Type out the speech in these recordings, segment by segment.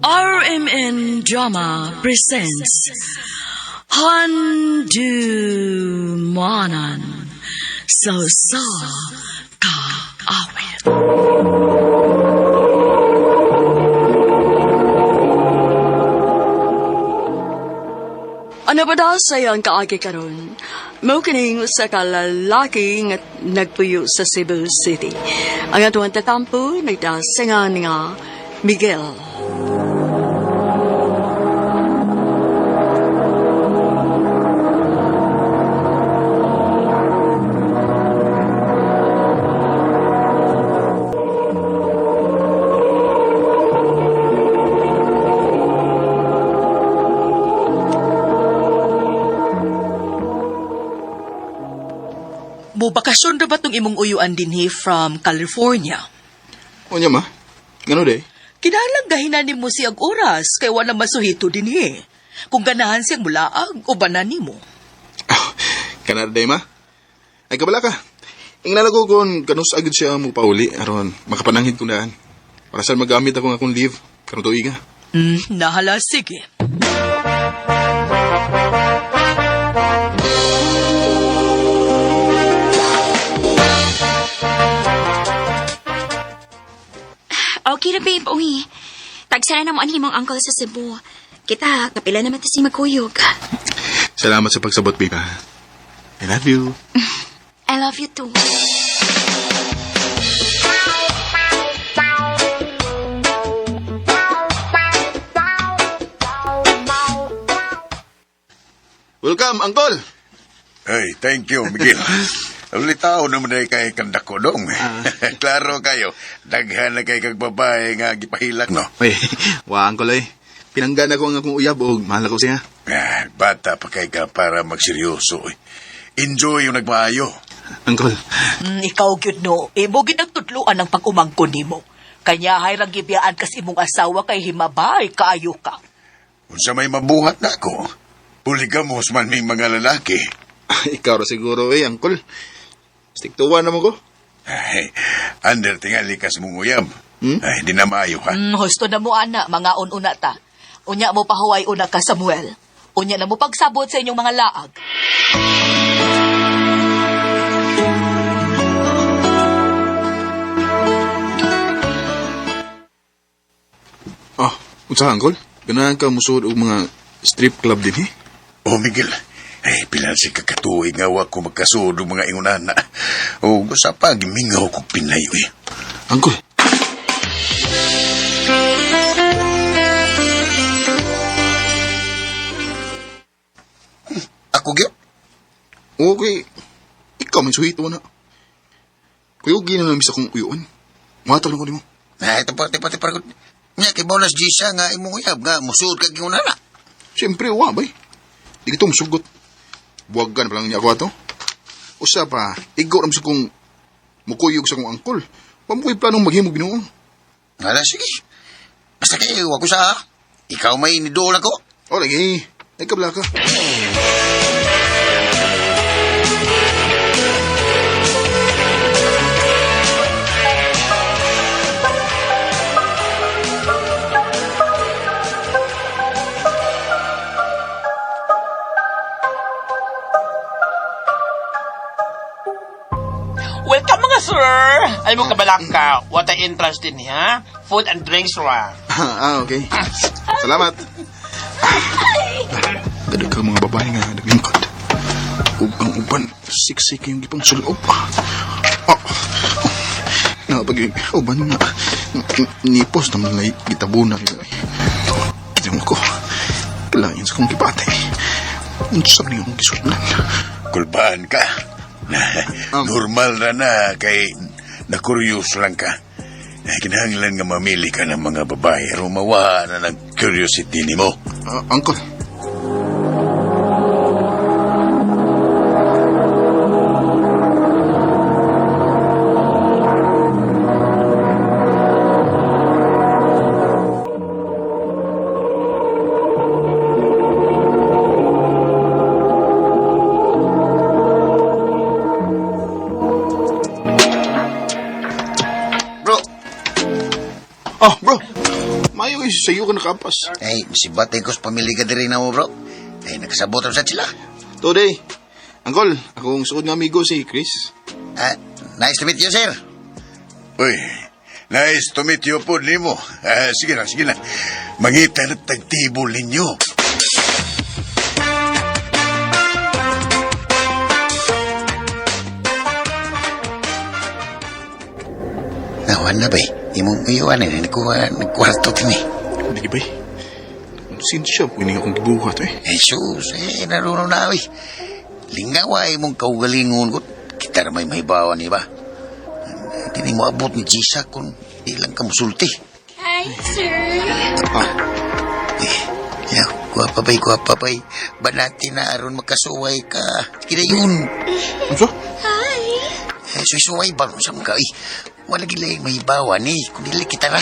RMN Drama presents Handumanan sa Sa Kaawit. Ano ba daw sa'yo ang kaagi karon? Mao kining usa ka lalaki nga nagpuyo sa Cebu City. Ang atuang tatampo nagdasingan nga Miguel. Mo bakasyon ra ba tong imong uyuan dinhi from California? Unya ma, ngano day? Kinahanglan gahinan nimo siyag oras kay wala masuhito dinhi. Kung ganahan siyang mulaag, ubanan nimo. Ah, Kanara day ma. Ay kabala ka. Ingnan ko kung kanus agad siya mo pauli aron makapananghid ko daan. Para saan magamit ako ng akong leave karon tuig ah. Nahala, sige. Okay ra, babe. Uy, tagsara na mo ang imong uncle sa Cebu. Kita, kapila naman ta si magkuyog. Salamat sa pagsabot, babe. ah. I love you. I love you too. Welcome, uncle. Ay, thank you, Miguel. Ulitaw naman ay kay kandako dong. Klaro kayo, daghan na kay kag babae nga gipahilak, no? Uy, wa uncle ay. Pinanggan ako ang akong uyab og mahal ako siya. Ah, bata pa kay ka para magseryoso. Eh. Enjoy yung nagmaayo. Uncle, Ikaw gyud no, imo gyud ang tudloan ang pag-umangkon nimo. Kanya hay rang gibiyaan kas imong asawa kay himabay kaayo ka. Unsa may mabuhat na ako. Puligamos man ming mga lalaki. ikaw ra siguro eh, uncle. Stick to one naman ko. Ay, under tingali kas mong uyab. Hmm? Ay, di na maayo ha. Husto na mo ana, mga una ta. Unya mo pahuway una ka Samuel. Unya na mo pagsabot sa inyong mga laag. Ah, unsa ka, uncle? Ganahan ka musuod og mga strip club din eh. Oh, Miguel. Ay, pila si kakatuig nga wa ko magkasuod og mga ingunana. O, gusto pa, gimingaw kong pinayo eh. Uncle, Ako gyud? Okay. Ikaw may suhito na. Kuyugi na namin sa kong uyuan. Matag lang ko nimo. Ay, ito pa, tipo, tipo, Nga, kay Bolas Gisa nga imong uyab nga, musuod kag ingunana. Siyempre, wa bay. Di kita musugot. Buwagan pa lang niya ako ato. Usa pa, igaw naman sa kong mukuyog sa kong angkol. Pamukoy planong maghimo binuong. Hala, sige. Basta kay, wag ko sa, ha? Ikaw may nidool ako. O, lagi. Ay, kabla ka. Welcome mga sir! Alam mo kabalaka, what I interest in ha? Food and drinks ra. Ah, okay. Salamat. Dadag ka mga babae nga naglingkod. Ug ang uban, siksik yung gipang sulob. Oh. Napag uban nga. Nipos naman lay gitabuna. Kita mo ko. Kailangan sa kong gipatay. Unsa man yung gisudlan. Kulbaan ka. Na, normal na na kay na-curious lang ka. Ay, kinahanglan nga mamili ka ng mga babae aron mawa na ng curiosity nimo. Ah, uncle. Bro, Ah, bro. Maayo eh, sa iyo ka nakapas. Ay, si Batay ko sa pamilya ka diri na mo, bro. Ay, nakasabot sa sila. Today, Angkol, akong suod nga amigo si Chris. Ah, nice to meet you, sir. Uy, nice to meet you po nimo. Ah, sige na, sige na. Mangita na tagtibol ninyo. Nawan na ba eh. Imong iwan eh. Nagkuha, nagkwarto din eh. Lagi ba eh? Konsensya po ini akong gibuhat eh. Eh, sus, eh, naruno na eh. Lingawa imong kaugalingon ko. Kita na may mahibawan, di ba? Hindi mo abot ni Gisa kung di lang ka musulti. Hi, sir. Ah, Eh, ya, gwapa ba'y, gwapa ba'y. Banati na aron makasuway ka. Kina yun. ano? Hi. Eh, suway-suway ba kung saan ka? Eh, wala gila yung mahibawan eh. Kung dili kita ra.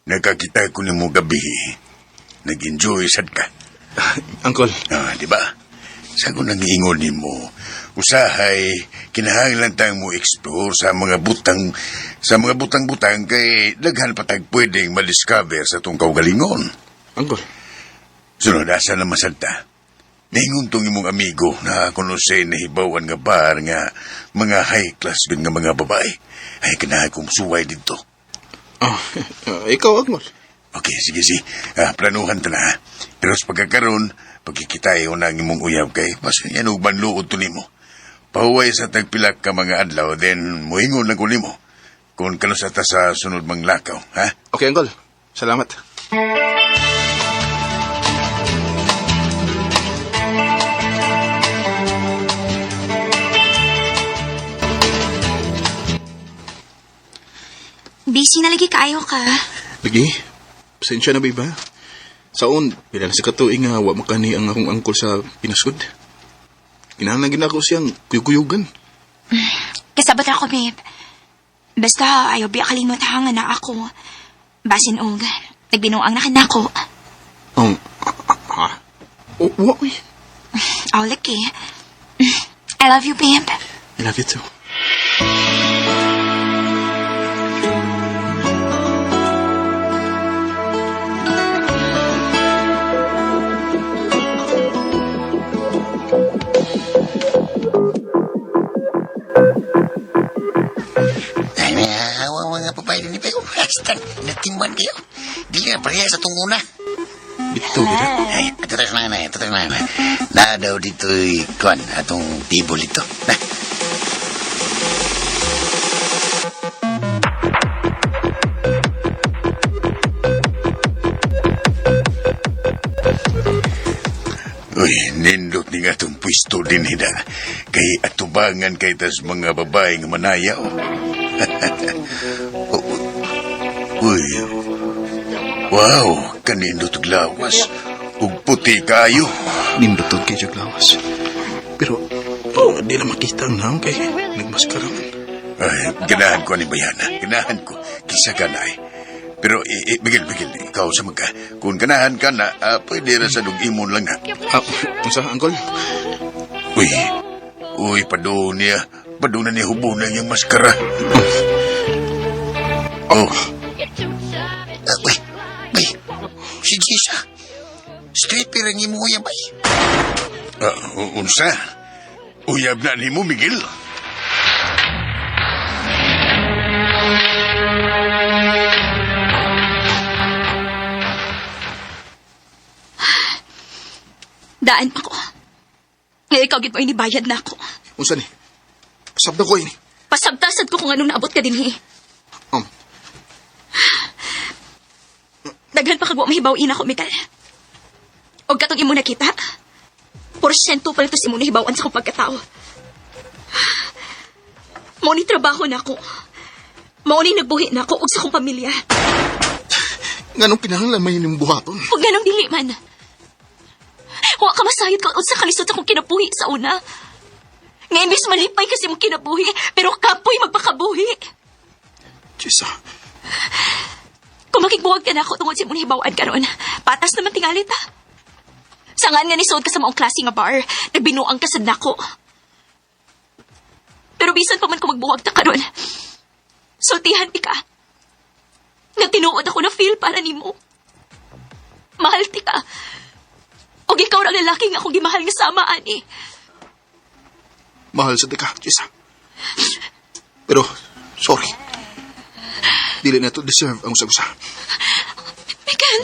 Nakakita ko nimo gabi. Nag-enjoy sad ka. Angkol, Ah, di ba? Sa ko nangiingon nimo, usahay kinahanglan tang mo explore sa mga butang sa mga butang-butang kay daghan pa tag pwedeng madiscover sa tong kaugalingon. Angkol. Sunod asa na masanta. Ningon tong imong amigo na kuno say nahibawan nga bar nga mga high class gud nga mga babae. Ay kinahanglan kong suway didto. Ah, ikaw, Angkol. Okay, sige, sige. Ah, planuhan ta na, ha? Pero sa pagkakaroon, pagkikitayo na ang imong uyab kay, basta yan og banluod to nimo. Pahuway sa tagpilak ka mga adlaw, then muingon lang ko nimo. Kung kanusa ta sa sunod mang lakaw, ha? Okay, Angkol. Salamat. Busy na lagi kaayo ka. Lagi, pasensya na ba iba? Saon, pila na sa katuig nga wa makani ang akong angkol sa pinasod. Kinahanglan gid ako siyang kuyog-kuyugan. Kasabot ako, babe. Basta ayaw biya kalimot ha nga na ako. Basin og, nagbinuang na kanako. Ang, ha? Oh, wa, uy. Oh, laki. I love you, babe. I love you too. Ay, may awa mga babae din kayo. Hasta, natimban kayo. Dili na pareha sa tunguna. una. Bito, gid. Ay, ato tayo na, ato tayo na. Na daw dito, kuan, atong tibol ito. Na. Uy, nindot ni nga itong pwesto din hida. Kay atubangan kay tas mga babae nga manayaw. Uy, wow, kanindot og lawas. Ug puti kayo. Nindot kay Jack Lawas. Pero, oh, di na makita ang naong kay nagmaskara man. Ay, ganahan ko ni Bayana. Ganahan ko. Kisa ka na eh. Pero, Miguel, Miguel, ikaw sa magka. Kung ganahan ka na, pwede ra sa imon lang na. Ah, unsa, Angkol? Uy, uy, padung niya. Padung na niya hubunan yung maskara. Oh, Ah, uy, uy, si Gisa. Straight pero ang imo yan, bay. unsa? Uyab na nimo, Miguel. Daan pa ko. Ngayon ikaw gid mo inibayad na ako. Unsa ni? Pasabda ko ini. Pasabtasad ko kung anong naabot ka din eh. Daghan pa kag wa mahibaw-in ako, Mikael. Og katong imo nakita, porsyento pa nito sa imo nahibaw-an sa akong pagkatao. Mao ni trabaho na ako. Mao ni nagbuhi na ako og sa akong pamilya. Nganong kinahanglan may inyong buhaton? Huwag ganong dili man. Wa ka masayod ka sa kalisod sa akong kinabuhi sa una. Nga imbis malipay kasi mong kinabuhi, pero kapoy magpakabuhi. Jessa. Kung makigbuwag ka na ako tungod sa imong hibaw-an karon, patas naman tingali ta. Sangan nga nisuod ka sa maong klase nga bar, nagbinuang ka sad nako. Pero bisan pa man kung magbuwag ta karon, sultihan ti ka. Nga tinuod ako na feel para nimo. Mahal ti ka. Og ikaw ra lalaki nga akong gimahal nga sama ani. Mahal sa ka, Jessa. Pero, sorry. Dili na to deserve ang usag-usa. Miguel,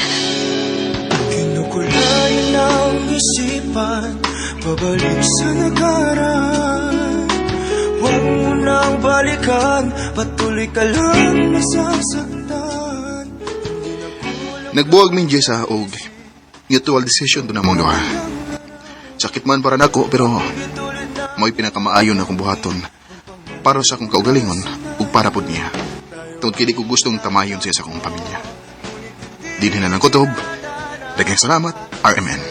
Kinukulayan ang isipan, pabalik sa nakaraan. Huwag mo nang balikan, patuloy ka lang nasasaktan. Nagbuwag min Jessa og mutual decision to namong duha. Sakit man para nako pero mo'y pinakamaayo na akong buhaton para sa akong kaugalingon ug para pod niya. Tungod kay di ko gustong tamayon siya sa akong pamilya. Dinhi na lang kutob. Daghang salamat, RMN.